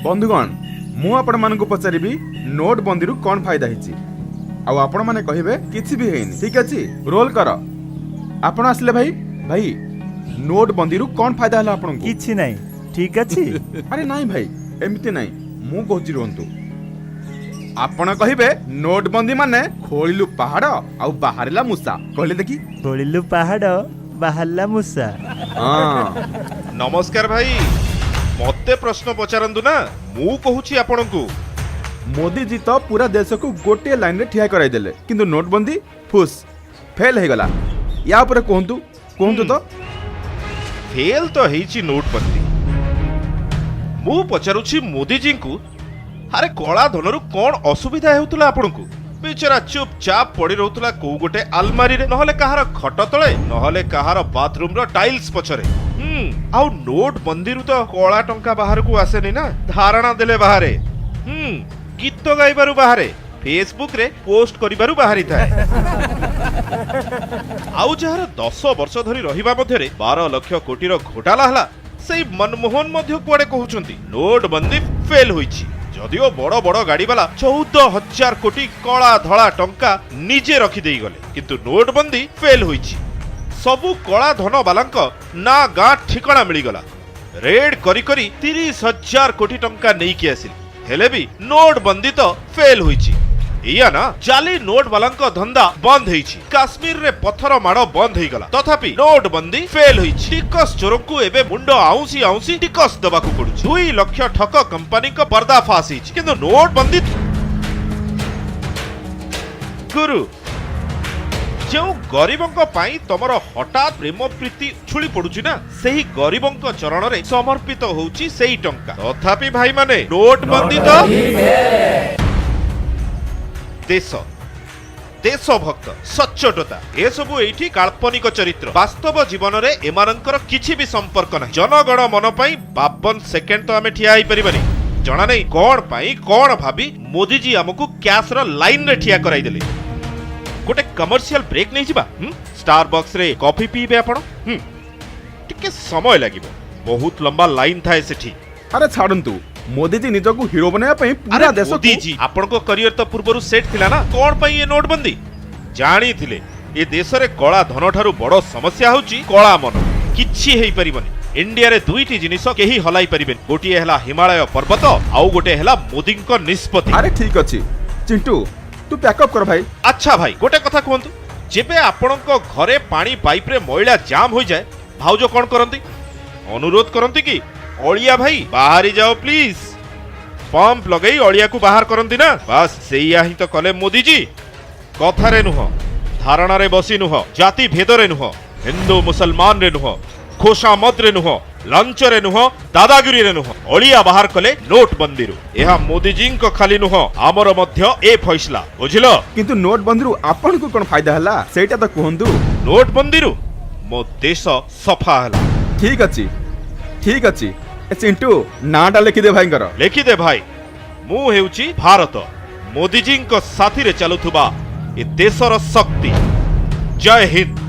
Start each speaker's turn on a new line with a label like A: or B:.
A: ବନ୍ଧୁଗଣ, ମୁଁ ଆପଣମାନଙ୍କୁ ପଚାରିବି ନୋଟବନ୍ଦୀରୁ କ'ଣ ଫାଇଦା ହେଇଛି, ଆଉ ଆପଣମାନେ କହିବେ କିଛି ବି ହେଇନି। ଠିକ ଅଛି, ରୋଲ୍ କର। ଆପଣ ଆସିଲେ ଭାଇ। ଭାଇ, ନୋଟବନ୍ଦୀରୁ କ'ଣ ଫାଇଦା ହେଲା ଆପଣଙ୍କୁ?
B: କିଛି ନାହିଁ, ଠିକ ଅଛି।
A: ଆରେ ନାଇଁ ଭାଇ, ଏମିତି ନାଇଁ। ମୁଁ କହୁଛି, ରୁହନ୍ତୁ। ଆପଣ କହିବେ ନୋଟବନ୍ଦୀ ମାନେ ଖୋଳିଲୁ ପାହାଡ଼ ଆଉ ବାହାରିଲା ମୂଷା। କହିଲେ ଦେଖି।
B: ଖୋଳିଲୁ ପାହାଡ଼, ବାହାରିଲା ମୂଷା।
A: ହଁ।
C: ନମସ୍କାର ଭାଇ। ମତେ ପ୍ରଶ୍ନ ପଚାରନ୍ତୁ ନା, ମୁଁ କହୁଛି ଆପଣଙ୍କୁ।
A: ମୋଦିଜୀ ତ ପୁରା ଦେଶକୁ ଗୋଟିଏ ଲାଇନରେ ଠିଆ କରାଇଦେଲେ, କିନ୍ତୁ ନୋଟବନ୍ଦୀ ଫୁସ୍, ଫେଲ୍ ହେଇଗଲା। ୟା ଉପରେ କୁହନ୍ତୁ, କୁହନ୍ତୁ ତ।
C: ଫେଲ୍ ତ ହେଇଛି ନୋଟବନ୍ଦୀ। ମୁଁ ପଚାରୁଛି ମୋଦିଜୀଙ୍କୁ, ଆରେ କଳା ଧନରୁ କଣ ଅସୁବିଧା ହେଉଥିଲା ଆପଣଙ୍କୁ? ବିଚରା ଚୁପଚାପ ପଡି ରହୁଥିଲା କୋଉ ଗୋଟେ ଆଲମାରିରେ, ନହେଲେ କାହାର ଖଟ ତଳେ, ନହେଲେ କାହାର ବାଥରୁମର ଟାଇଲ୍ସ ପଛରେ। ଆଉ ନୋଟ ବନ୍ଦୀରୁ ତ କଳା ଟଙ୍କା ବାହାରକୁ ଆସେନି ନା। ଧାରଣା ଦେଲେ ବାହାରେ, ଗୀତ ଗାଇବାରୁ ବାହାରେ, ଫେସବୁକରେ ପୋଷ୍ଟ କରିବାରୁ ବାହାରିଥାଏ। ଆଉ ଯାହାର 10 ବର୍ଷ ଧରି ରହିବା ମଧ୍ୟରେ 12 ଲକ୍ଷ କୋଟିର ଘୋଟାଲା ହେଲା, ସେଇ ମନମୋହନ ମଧ୍ୟ କୁଆଡେ କହୁଛନ୍ତି ନୋଟବନ୍ଦୀ ଫେଲ୍ ହୋଇଛି। ଯଦିଓ ବଡ ବଡ ଗାଡିବାଲା 14,000 କୋଟି କଳା ଧଳା ଟଙ୍କା ନିଜେ ରଖିଦେଇଗଲେ, କିନ୍ତୁ ନୋଟବନ୍ଦୀ ଫେଲ୍ ହୋଇଛି। ସବୁ କଳା ଧନ ବାଲାଙ୍କ ନା, ଗାଁ, ଠିକଣା ମିଳିଗଲା। ରେଡ୍ କରି କରି 30,000 କୋଟି ଟଙ୍କା ନେଇକି ଆସିଲେ। ହେଲେ ବି ନୋଟବନ୍ଦୀ ତ ଫେଲ୍ ହୋଇଛି। ଏଇଆ ନା, ଜାଲି ନୋଟ ବାଲାଙ୍କ ଧନ୍ଦା ବନ୍ଦ ହେଇଛି, କାଶ୍ମୀରରେ ପଥର ମାଡ଼ ବନ୍ଦ ହେଇଗଲା, ତଥାପି ନୋଟବନ୍ଦୀ ଫେଲ୍ ହୋଇଛି। ଟିକସ ଚୋରଙ୍କୁ ଏବେ ମୁଣ୍ଡ ଆଉଁସି ଆଉଁସି ଟିକସ ଦେବାକୁ ପଡୁଛି। 2 ଲକ୍ଷ ଠକ କମ୍ପାନୀଙ୍କ ପର୍ଦ୍ଦାଫାଶ ହେଇଛି, କିନ୍ତୁ ନୋଟବନ୍ଦୀ ଗୁରୁ, ଯେଉଁ ଗରିବଙ୍କ ପାଇଁ ତମର ହଠାତ୍ ପ୍ରେମ ପ୍ରୀତି ଉଛୁଳି ପଡୁଛି ନା, ସେହି ଗରିବଙ୍କ ଚରଣରେ ସମର୍ପିତ ହଉଛି ସେଇ ଟଙ୍କା। ତଥାପି ଭାଇମାନେ, ନୋଟବନ୍ଦୀ ତ ଦେଶ, ଦେଶଭକ୍ତ, ସଚ୍ଚୋଟତା, ଏସବୁ ଏଇଠି କାଳ୍ପନିକ ଚରିତ୍ର। ବାସ୍ତବ ଜୀବନରେ ଏମାନଙ୍କର କିଛି ବି ସମ୍ପର୍କ ନାହିଁ। ଜନଗଣ ମନ ପାଇଁ 52 ସେକେଣ୍ଡ ତ ଆମେ ଠିଆ ହେଇପାରିବାନି। ଜଣା ନାହିଁ କଣ ପାଇଁ, କଣ ଭାବି ମୋଦିଜୀ ଆମକୁ କ୍ୟାସର ଲାଇନରେ ଠିଆ କରାଇଦେଲେ। ଗୋଟେ କମର୍ସିଆଲ ବ୍ରେକ୍ ନେଇଯିବା। ଷ୍ଟାର ବକ୍ସରେ କଫି ପିଇବେ ଆପଣ? ଟିକେ ସମୟ ଲାଗିବ, ବହୁତ ଲମ୍ବା ଲାଇନ ଥାଏ ସେଠି।
A: ଆରେ ଛାଡ଼ନ୍ତୁ, ମୋଦିଜୀ ନିଜକୁ ହିରୋ ବନାଇବା ପାଇଁ
C: ଆରେ
A: ପୁରା ଦେଶକୁ
C: ମୋଦିଜୀ, ଆପଣଙ୍କ କରିୟର ତ ପୂର୍ବରୁ ସେଟ୍ ଥିଲା ନା, କଣ ପାଇଁ ଏ ନୋଟବନ୍ଦୀ? ଜାଣିଥିଲେ ଏ ଦେଶରେ କଳା ଧନ ଠାରୁ ବଡ ସମସ୍ୟା ହେଉଛି କଳା ମନ। କିଛି ହେଇପାରିବନି। ଇଣ୍ଡିଆରେ ଦୁଇଟି ଜିନିଷ କେହି ହଲାଇ ପାରିବେନି। ଗୋଟିଏ ହେଲା ହିମାଳୟ ପର୍ବତ, ଆଉ ଗୋଟେ ହେଲା ମୋଦିଙ୍କ ନିଷ୍ପତ୍ତି।
A: ଆରେ ଠିକ ଅଛି ଚିଣ୍ଟୁ, ତୁ ପ୍ୟାକଅପ୍ କର ଭାଇ।
C: ଆଚ୍ଛା ଭାଇ, ଗୋଟେ କଥା କୁହନ୍ତୁ। ଯେବେ ଆପଣଙ୍କ ଘରେ ପାଣି ପାଇପରେ ମଇଳା ଜାମ୍ ହୋଇଯାଏ, ଭାଉଜ କଣ କରନ୍ତି? ଅନୁରୋଧ କରନ୍ତି କି, ଅଳିଆ ଭାଇ ବାହାରି ଯାଅ ପ୍ଲିଜ? ପମ୍ପ ଲଗେଇ ଅଳିଆକୁ ବାହାର କରନ୍ତି ନା? ବାସ୍, ସେଇଆ ହିଁ ତ କଲେ ମୋଦିଜୀ। କଥାରେ ନୁହଁ, ଧାରଣାରେ ବସି ନୁହଁ, ଜାତି ଭେଦରେ ନୁହଁ, ହିନ୍ଦୁ ମୁସଲମାନରେ ନୁହଁ, ଖୋସାମଦରେ ନୁହଁ, ଲାଞ୍ଚରେ ନୁହଁ, ଦାଦାଗିରିରେ ନୁହଁ, ଅଳିଆ ବାହାର କଲେ ନୋଟବନ୍ଦୀରୁ। ଏହା ମୋଦିଜୀଙ୍କ ଖାଲି ନୁହଁ, ଆମର ମଧ୍ୟ ଏ ଫଇସଲା, ବୁଝିଲ?
A: କିନ୍ତୁ ନୋଟବନ୍ଦୀରୁ ଆପଣଙ୍କୁ କ'ଣ ଫାଇଦା ହେଲା, ସେଇଟା ତ କୁହନ୍ତୁ।
C: ନୋଟବନ୍ଦୀରୁ ମୋ ଦେଶ ସଫା ହେଲା।
A: ଠିକ ଅଛି, ଠିକ ଅଛି। ଏ ଚିଣ୍ଟୁ, ନାଁଟା ଲେଖିଦେ ଭାଇଙ୍କର।
C: ଲେଖିଦେ ଭାଇ, ମୁଁ ହେଉଛି ଭାରତ, ମୋଦିଜୀଙ୍କ ସାଥିରେ ଚାଲୁଥିବା ଏ ଦେଶର ଶକ୍ତି। ଜୟ ହିନ୍ଦ।